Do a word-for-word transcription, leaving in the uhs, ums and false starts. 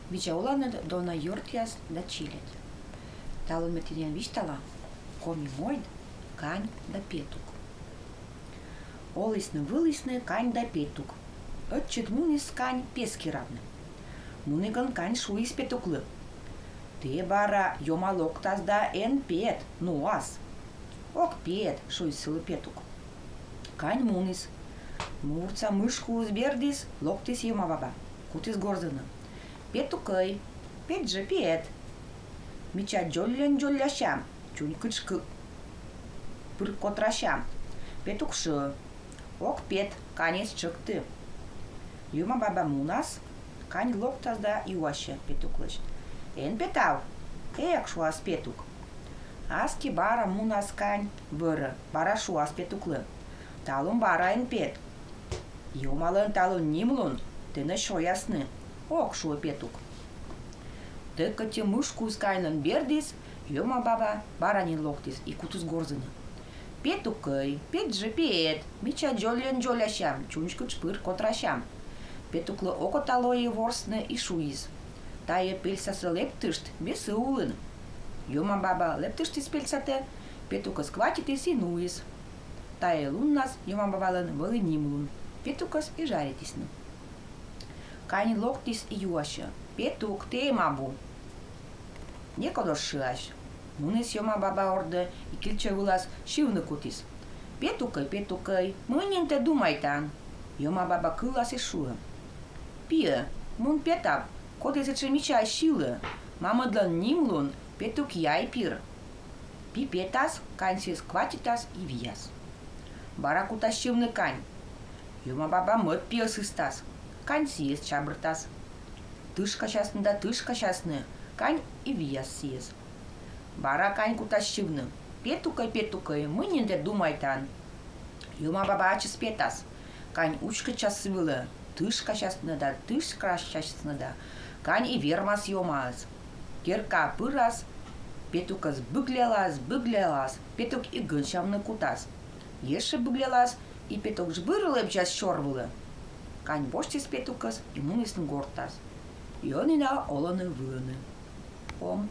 Видза оланныд, дона ёртъяс да челядь. Талун ме тіян висьтала коми мойд «Кань да петук». Олісны-вылісны кань да петук. Ӧтчыд муніс кань пес керавны. Мунігӧн кань шуис петуклы: «Тэ бара Ёма локтас да эн пет, нуас». «Ог пет», — шуис сылы петук. Кань муніс. Муртса мышкуыс бердіс, локтіс Ёма баба. Кутіс горзыны: «Петукӧй, пет жӧ, пет. Мича дзолльӧн дзоллясям, чунькытш пыр котрасям». Петук шуӧ: «Ог пет, кань эз тшӧкты». Ёма баба мунас. Кань локтас да юасьӧ петуклысь: «Эн петав?» «Эг», — шуас петук. Аски бара мунас кань вӧрӧ, бара шуас петуклы: «Талун бара эн пет. Ёмалӧн талун нимлун, тэнӧ сёясны». «Ог», — шуӧ петук. Тӧкӧтьӧ мышкуыс каньлӧн бердіс, Ёма баба бара нин локтіс и кутіс горзыны: «Петукӧй, пет жӧ, пет. Мича дзолльӧн дзоллясям, чунькытш пыр котрасям». Петуклы окота лои ворсны и шуис: «Тайӧ пельсасӧ лэптышт, ме сы улын». Ёма баба лэптыштіс пельсатӧ, петукӧс кватитіс и нуис. Тайӧ луннас Ёма бабалӧн вӧлі нимлун. Петукӧс и жаритісны. Кань локтіс и юасьӧ: «Петук, тэ эм абу?» Некод оз шыась. Муніс Ёма баба ордӧ и кильчӧ вылас сьывны кутіс: «Петукӧй, петукӧй, мый нин тэ думайтан?» Ёма баба кылас и шуӧ: «Пиӧ, мун петав, коді сэтшӧм мича сьылӧ. Мамӧдлӧн нимлун петук яй пир». Пи петас, кань сійӧс кватитас и виас. Бара кутас сьывны кань. Ёма баба мӧд пиӧс ыстас. Кань сійӧс чабыртас. Тышкасясны да тышкасясны, кань и виас сійӧс. Бара кань кутас сьывны: «Петукӧй, петукӧй, мый нин тэ думайтан?» Ёма баба ачыс петас. Кань уськӧдчас сы вылӧ, тышкасясны да тышкасясны да, кань и вермас Ёмаӧс. Керкаӧ пырас, петукӧс быглялас, быглялас, петук и гӧнсявны кутас. Ещӧ быглялас, и петук жбыр лэбзяс сёр вылӧ. Кань босьтіс петукӧс и мунісны гортас. И ӧні на олӧны-вылӧны. Ом